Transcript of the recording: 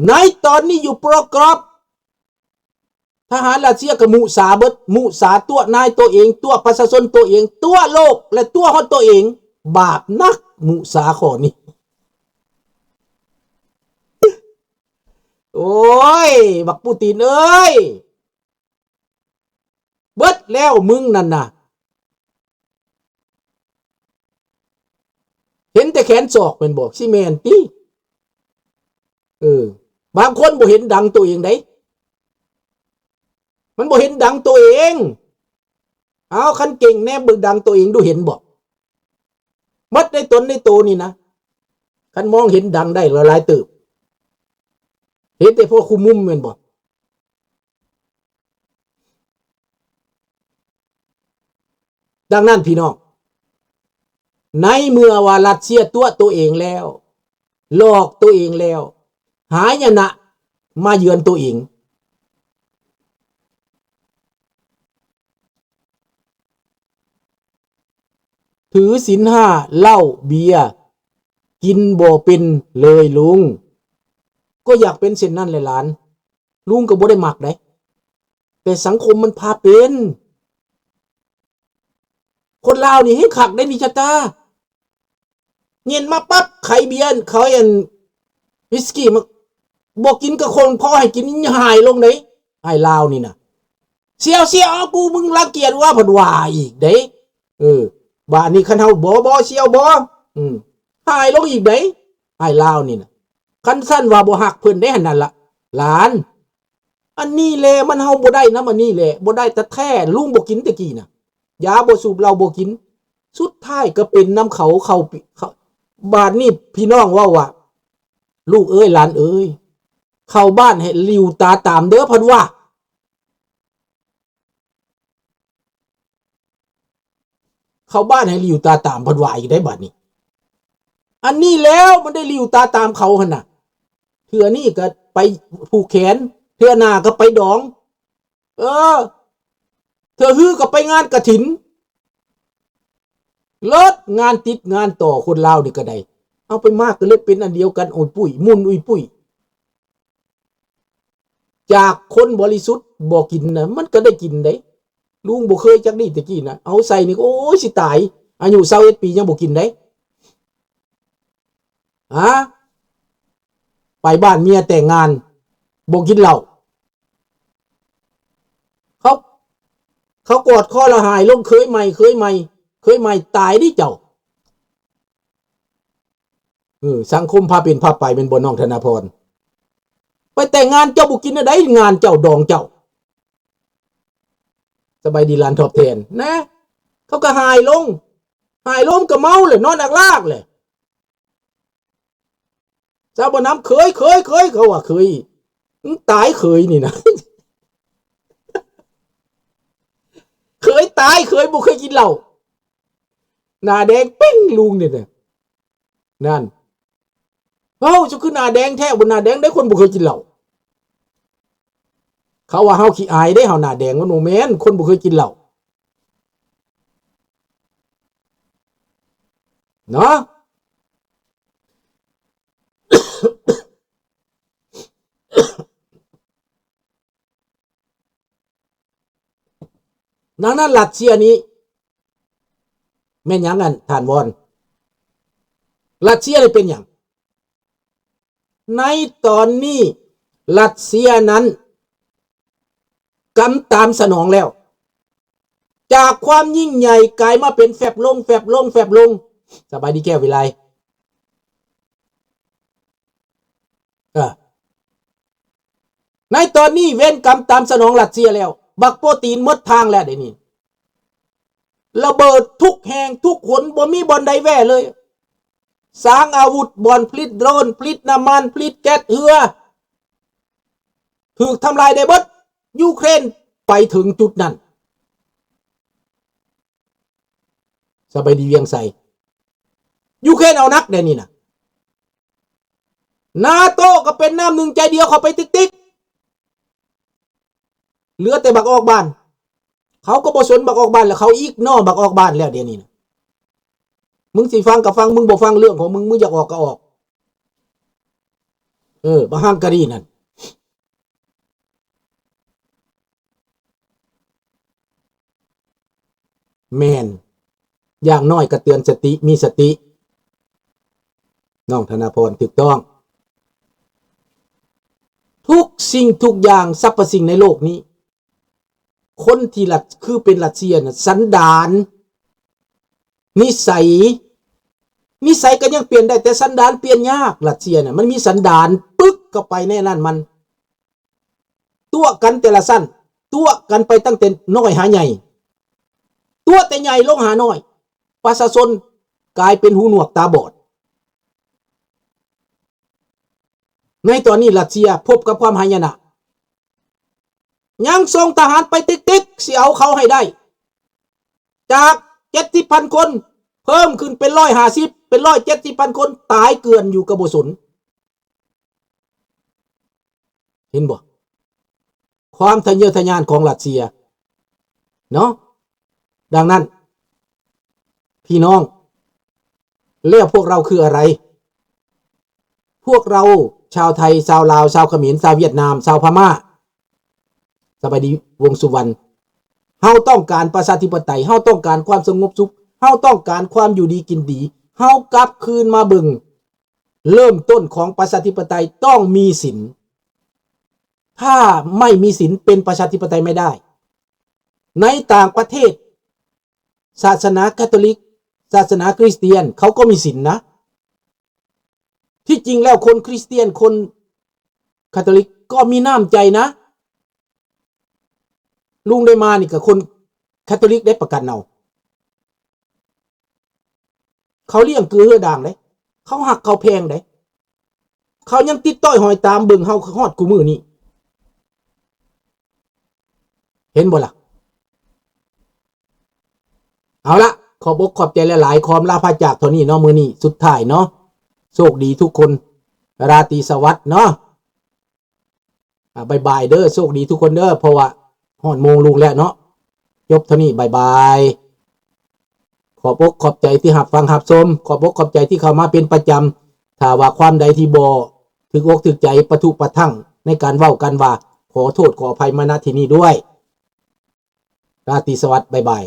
ໃນຕອນນີ້ຢູ່ໂປຣກຣອບ ທະຫານຣັດເຊຍກໍມຸສາເບິດ, ມຸສາຕົວະນາຍຕົວເອງ, ຕົວະປະຊາຊົນຕົວເອງ, ຕົວະໂລກ ແລະ ຕົວະຮອດຕົວເອງ. ບາບໜັກ ມຸສາຂໍ້ນີ້. ໂອ້ຍ ບັກປູຕິນເອີຍ! ເບິດແລ້ວມຶງນັ້ນນະ. ເຫັນແຕ່ແຂນສອກແມ່ນບໍ່? ຊິແມ່ນຕິ? ເອີ ບາງຄົນບໍ່ເຫັນດັງໂຕເອງໃດ໋. ມັນບໍ່ເຫັນດັງໂຕເອງ. ເອົາ ຄັນເກັ່ງແນມເບິ່ງດັງໂຕເອງດູ ເຫັນບໍ່? ໝົດໃນຕົນໃນໂຕນີ້ນະ. ຄັນມອງເຫັນດັງໄດ້ຫຼາຍເຕີບ. ເຫັນແຕ່ພໍຄູ່ມຸມແມ່ນບໍ່? ດັ່ງນັ້ນພີ່ນ້ອງ, ໃນເມື່ອວ່າຣັດເຊຍຕົວະໂຕເອງແລ້ວ, ຫຼອກໂຕເອງແລ້ວ, ຫາຍະນະມາເຢືອນໂຕເອງ. ຖືສິນຫ້າ ເຫຼົ້າເບຍ ກິນບໍ່ເປັນເລີຍລຸງ. ກໍຢາກເປັນເຊັ່ນນັ້ນແຫຼະຫຼານ. ລຸງກໍບໍ່ໄດ້ມັກໃດ໋ ແຕ່ສັງຄົມມັນພາເປັນ. ຄົນລາວນີ້ແຮງຄັກໄດ໋ນີ້ຊະຕາ. ເຢັນມາປັບ ໄຂເບຍ ໄຂອັນວິສກີ ມາ ບໍ່ກິນກັບຄົນ ພໍໃຫ້ກິນ ຫາຍລົງເດ້ ອ້າຍລາວນີ້ນະ. ສ່ຽວ ສ່ຽວ ເອົາ ກູ ມຶງລັງກຽດວ່າ ເພິ່ນວ່າອີກເດ້. ເອີ ບາດນີ້ຄັນເຮົາ ບໍ່ ບໍ່ ສ່ຽວ ບໍ່ ອືມ ຫາຍລົງອີກເດ້ ອ້າຍລາວນີ້ນະ. ຄັນຊັ້ນວ່າບໍ່ຮັກເພິ່ນເດ້ ຫັ້ນນັ້ນລະຫຼານ. ອັນນີ້ແຫຼະ ມັນເຮົາບໍ່ໄດ້ນຳ ອັນນີ້ແຫຼະ ບໍ່ໄດ້ແທ້ໆ. ລຸງບໍ່ກິນແຕ່ກີ້ນະ ຢາບໍ່ສູບ ເຫຼົ້າບໍ່ກິນ ສຸດທ້າຍກໍເປັນນຳເຂົາ ເຂົ້າ ເຂົ້າ. ບາດນີ້ພີ່ນ້ອງເວົ້າວ່າ ລູກເອີຍ ຫຼານເອີຍ ເຂົ້າບ້ານໃຫ້ຫຼິວຕາຕາມເດີ ເພິ່ນວ່າ. ເຂົ້າບ້ານໃຫ້ຫຼິວຕາຕາມ ເພິ່ນວ່າອີກໄດ໋ບາດນີ້. ອັນນີ້ແລ້ວມັນໄດ້ຫຼິວຕາຕາມເຂົາຫັ້ນນະ. ເທື່ອນີ້ກໍໄປຜູກແຂນ ເທື່ອໜ້າກໍໄປດອງ. ເອີ ເທື່ອຮືກໍໄປງານກະຖິນ. ເລີດ ງານຕິດງານຕໍ່ ຄົນລາວນີ້ກໍໄດ້. ເອົາ ໄປມາກໍເລີຍເປັນອັນດຽວກັນ ອຸ້ຍປຸ້ຍ ໝຸ່ນອຸ້ຍປຸ້ຍ. ຈາກຄົນບໍລິສຸດບໍ່ກິນນະ ມັນກໍໄດ້ກິນເດ້. ລຸງບໍ່ເຄີຍຈັກນີ້ແຕ່ກີ້ນະ ເອົາໃສ່ນີ້ ໂອ້ຍ ຊິຕາຍ. ອາຍຸຊາວເອັດປີຍັງບໍ່ກິນເດ້. ຮະ ໄປບ້ານເມຍແຕ່ງງານ ບໍ່ກິນເຫຼົ້າ. ເຂົາ ເຂົາກອດຄໍລະຫາຍລົງ ເຄີຍໃໝ່ ເຄີຍໃໝ່ ເຄີຍໃໝ່ ຕາຍເດ້ເຈົ້າ. ເອີ ສັງຄົມພາເປັນພາໄປແມ່ນບໍ່ ນ້ອງທະນາພອນ? ໄປແຕ່ງງານເຈົ້າບໍ່ກິນແນວໃດ ງານເຈົ້າດອງເຈົ້າ. ສະບາຍດີຫຼານຕອບແທນນະ. ເຂົາກໍຫາຍລົງ ຫາຍລົງກໍເມົາແຫຼະ ນອນອາກລາກແຫຼະ. ຊາວບ້ານນຳ ເຄີຍ ເຄີຍ ເຄີຍ ເຂົາວ່າເຄີຍ. ອື ຕາຍເຄີຍນີ້ນະ ເຄີຍຕາຍ ເຄີຍບໍ່ເຄີຍກິນເຫຼົ້າ. ໜ້າແດງເປັ້ງລຸງນີ້ນະ. ນັ້ນ ເອົ້າ ເຈົ້າຄືໜ້າແດງແທ້? ບໍ່ໜ້າແດງໃດ ຄົນບໍ່ເຄີຍກິນເຫຼົ້າ. ເຂົາວ່າເຮົາຂີ້ອາຍເດ້ ເຮົາໜ້າແດງ. ມັນບໍ່ແມ່ນ ຄົນບໍ່ເຄີຍກິນເຫຼົ້າເນາະ. ດັ່ງນັ້ນ ຣັດເຊຍນີ້ແມ່ນຫຍັງ ອັນ ທ່ານວອນ? ຣັດເຊຍນີ້ເປັນຫຍັງ? ໃນຕອນນີ້ ຣັດເຊຍນັ້ນກຳຕາມສະໜອງແລ້ວ. ຈາກຄວາມຍິ່ງໃຫຍ່ກາຍມາເປັນແຟບລົງ ແຟບລົງ ແຟບລົງ. ສະບາຍດີແກ້ວວິໄລ. ເອີ ໃນຕອນນີ້ເວນກຳຕາມສະໜອງຣັດເຊຍແລ້ວ. ບັກໂປຕີນໝົດທາງແລ້ວເດນີ້. ລະເບີດທຸກແຫ່ງທຸກຫົນ ບໍ່ມີບ່ອນໃດແວ່ເລີຍ. ສາງອາວຸດ, ບ່ອນຜະລິດໂດຣນ, ຜະລິດນ້ຳມັນ, ຜະລິດແກັສເຮືອ, ຖືກທຳລາຍໄດ້ເບິດ. ຢູເຄຣນໄປເຖິງຈຸດນັ້ນ. ສະບາຍດີວຽງໄຊ. ຢູເຄຣນເອົາໜັກແດ່ນີ້ນະ. ນາໂຕກໍເປັນນ້ຳໜຶ່ງໃຈດຽວເຂົ້າໄປຕິກໆ. ເຫຼືອແຕ່ບັກອອກບ້ານ. ເຂົາກໍບໍ່ສົນບັກອອກບ້ານແລ້ວ, ເຂົາອີກນໍບັກອອກບ້ານແລ້ວດຽວນີ້ນະ. ມຶງຊິຟັງກໍຟັງ, ມຶງບໍ່ຟັງເລື່ອງຂອງມຶງ, ມຶງຢາກອອກກໍອອກ. ເອີ ບັກຮັງກາຣີນັ້ນ ແມ່ນ ຢ່າງໜ້ອຍກໍເຕືອນສະຕິ ມີສະຕິ. ນ້ອງທະນາພອນ ຖືກຕ້ອງ. ທຸກສິ່ງທຸກຢ່າງ ສັບພະສິ່ງໃນໂລກນີ້ ຄົນທີ່ລັດ ຄືເປັນຣັດເຊຍນະ ສັນດານ ນິໄສ ນິໄສກໍຍັງປ່ຽນໄດ້ ແຕ່ສັນດານປ່ຽນຍາກ. ຣັດເຊຍນະ ມັນມີສັນດານ ປຶກເຂົ້າໄປໃນນັ້ນ ມັນຕົວະກັນແຕ່ລະຊັ້ນ ຕົວະກັນໄປຕັ້ງແຕ່ນ້ອຍຫາໃຫຍ່ ຕົວະແຕ່ໃຫຍ່ລົງຫານ້ອຍ ປະຊາຊົນກາຍເປັນຫູໜວກຕາບອດ. ໃນຕອນນີ້ຣັດເຊຍພົບກັບຄວາມຫາຍະນະ ຍັງສົ່ງທະຫານໄປຕິກໆ ຊິເອົາເຂົາໃຫ້ໄດ້ ຈາກເຈັດສິບພັນຄົນ ເພີ່ມຂຶ້ນເປັນຮ້ອຍຫ້າສິບ ເປັນຮ້ອຍເຈັດສິບພັນຄົນ ຕາຍເກືອນຢູ່ກໍບໍ່ສົນ. ເຫັນບໍ່? ຄວາມທະເຍີທະຍານຂອງຣັດເຊຍເນາະ. ດັ່ງນັ້ນ ພີ່ນ້ອງ ແລ້ວພວກເຮົາຄືອະໄລ? ພວກເຮົາຊາວໄທ ຊາວລາວ ຊາວຂະເໝນ ຊາວຫວຽດນາມ ຊາວພະມ້າ ສະບາຍດີ ວົງສຸວັນ ເຮົາຕ້ອງການປະຊາທິປະໄຕ ເຮົາຕ້ອງການຄວາມສະຫງົບສຸກ ເຮົາຕ້ອງການຄວາມຢູ່ດີກິນດີ. ເຮົາກັບຄືນມາເບິ່ງ ເລີ່ມຕົ້ນຂອງປະຊາທິປະໄຕຕ້ອງມີສິນ. ຖ້າໄມ່ມີສິນເປັນປະຊາທິປະໄຕໄມ່ໄດ້. ໃນຕ່າງປະເທດ ສາສະໜາຄາໂຕລິກ ສາສະໜາຄຣິສຕຽນ ເຂົາກໍມີສິນນະ. ທີ່ຈິງແລ້ວຄົນຄຣິສຕຽນ ຄົນຄາໂຕລິກກໍມີນ້ຳໃຈນະ. ລຸງໄດ້ມານີ້ກໍຄົນຄາໂຕລິກໄດ້ປະກັນເອົາ. ເຂົາລ້ຽງກືເຮືອດ່າງເດ້ ເຂົາຮັກເຂົາແພງເດ້ ເຂົາຍັງຕິດຕ້ອຍຫອຍຕາມເບິ່ງເຮົາຮອດຄູ່ມື້ນີ້ ເຫັນບໍ່ລະ? ເອົາລະ ຂອບອົກຂອບໃຈຫຼາຍໆ ຂໍອຳລາພາຈາກເທົ່ານີ້ເນາະ ມື້ນີ້ສຸດທ້າຍເນາະ. ໂຊກດີທຸກຄົນ ລາຕີສະຫວັດເນາະ. ອາ ບາຍບາຍເດີ ໂຊກດີທຸກຄົນເດີ ເພາະວ່າຮອດໂມງລຸງແລ້ວເນາະ. ຈົບເທົ່ານີ້ ບາຍບາຍ. ຂອບອົກຂອບໃຈທີ່ຮັບຟັງຮັບຊົມ ຂອບອົກຂອບໃຈທີ່ເຂົ້າມາເປັນປະຈຳ. ຖ້າວ່າຄວາມໃດທີ່ບໍ່ຖືກອົກຖືກໃຈ ປະທຸປະທັງໃນການເວົ້າກັນວ່າ ຂໍໂທດຂໍອະໄພມາ ນະ ທີ່ນີ້ດ້ວຍ. ລາຕີສະຫວັດ ບາຍບາຍ.